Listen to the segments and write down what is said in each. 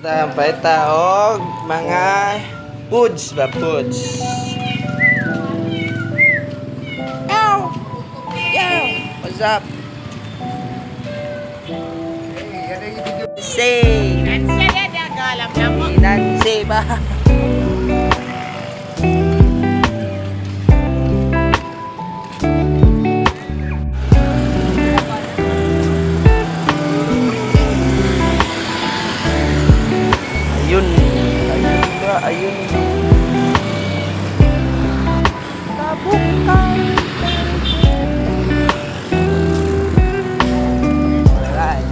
Ang paita og mga foods ba, foods. Ow! Yo! What's up? Say! Nancy ba? Ayun. Ayun ba? Ayun. Tabok ka. Alright.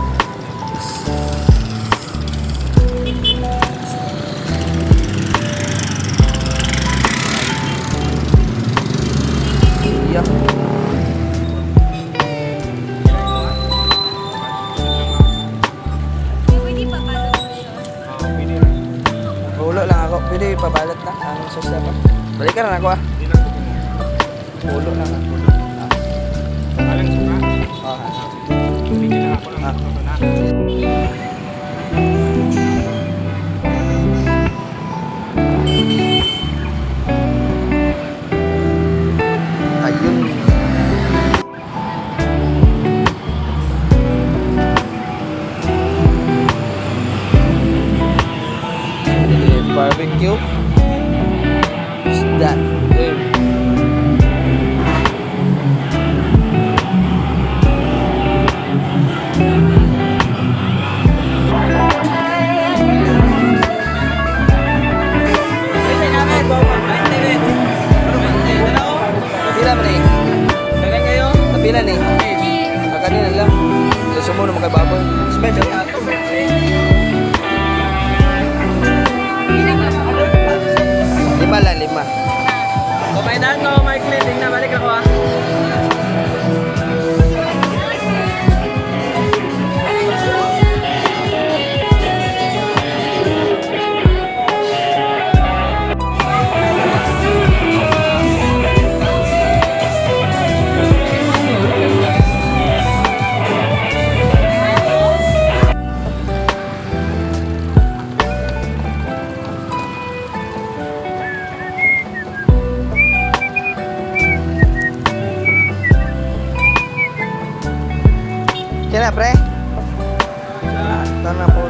Yeah. Pwede pa ba ito? Hulo lang ako. Pwede pabalot na ang sauce na ba? Balikan na ako ah. Hulo lang ako. Alang suka. Ah. Hindi lang ako lang ito na. Ayun. Barbecue. Isda. Game. Pila man eh. Napila ni. Kakanina lang. Gusto mo na makababoy. Special. Lima lang, lima. Kumain ko, Mark Lending na balik ako ah. Kaya na, pre. Ito na po.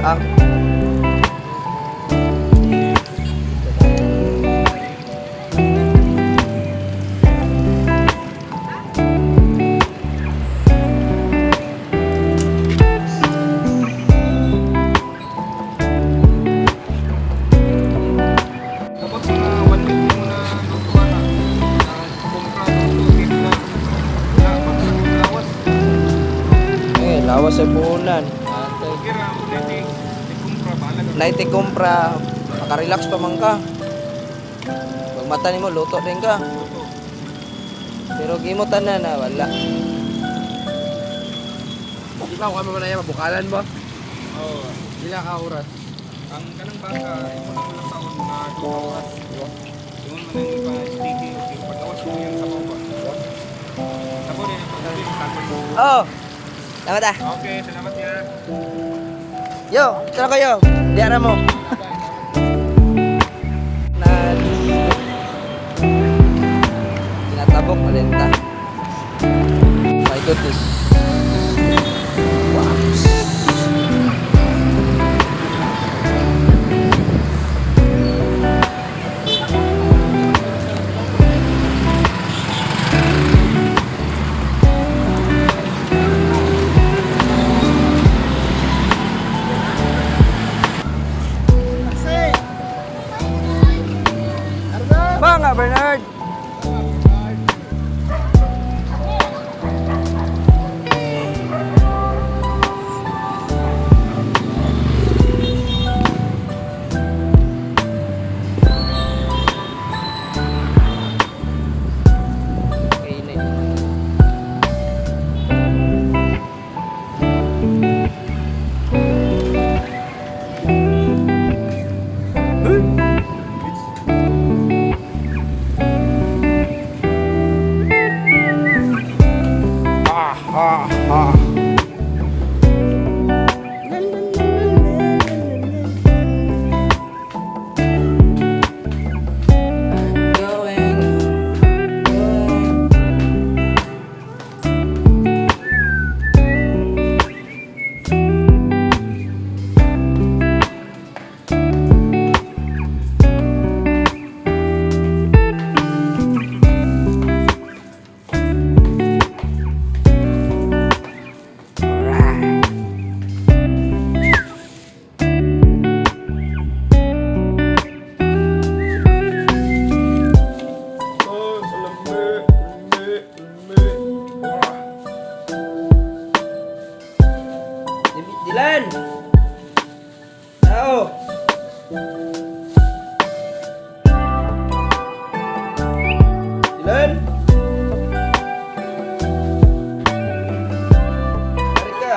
Ah. Tapos mga one week mo na lutuan na. Kumpra luto, timpla. Wala, bagsak yung lawas. Eh, lawas sa puhunan. Okay ra, dati, di kumpra, bahala ka. Night kumpra, makarelax pa man ka. Pag mata nimo luto din ka. Luto. Pero gimo tanan na wala. Di ba, kung man na yan, mabukalan mo? Oo. Bila ka oras. Ang kanang baka, imo na lang taon na 2 oras. Ingon man ang iba, sticky, okay. Pag-awas mo yan sa baba. Sabo rin, pag-gabi, takot. Oh. Salamat ah. Okay, salamat ya. Yo, tara kayo. Di ara mo. Na tinatabok malenta. My goodness. Wow. Ba nga, Bernard? Dylan! Balik ka!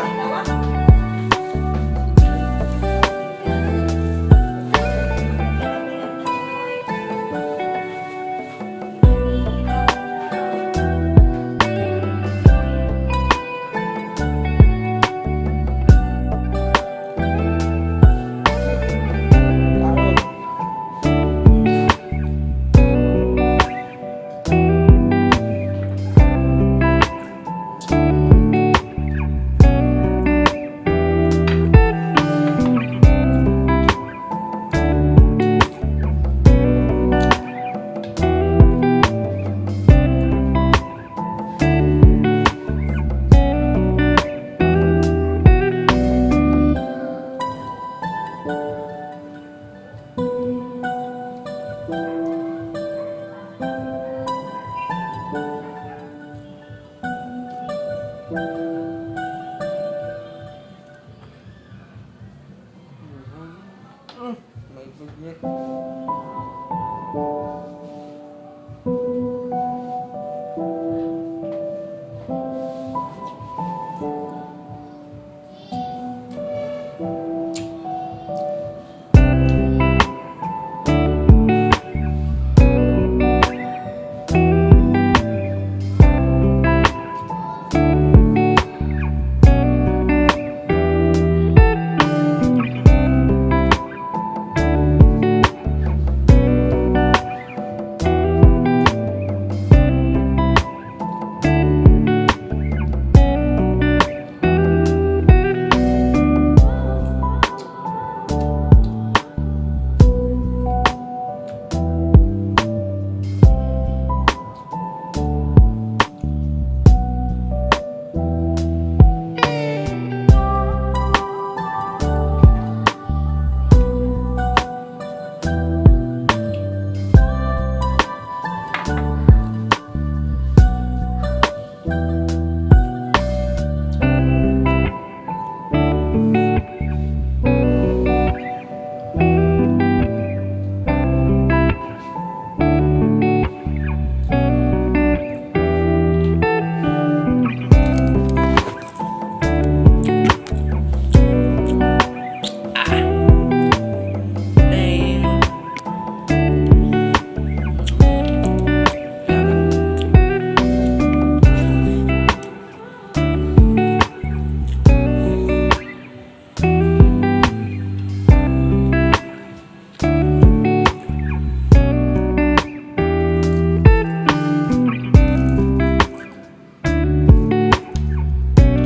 Kaon. May good.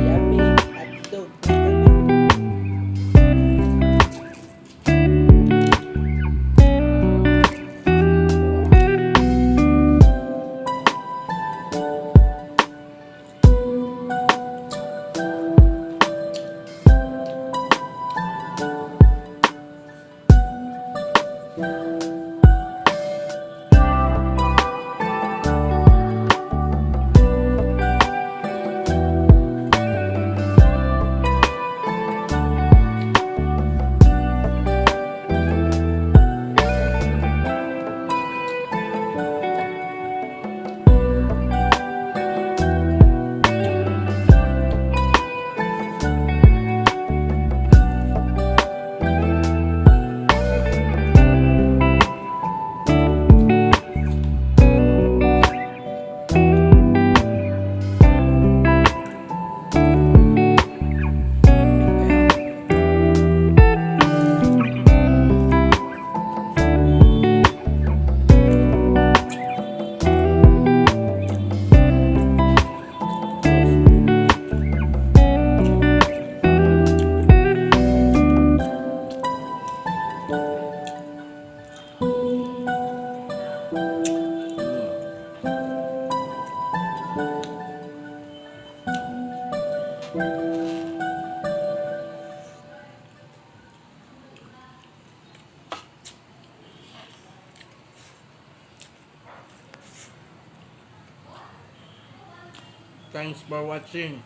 Yummy hotdog. Thanks for watching.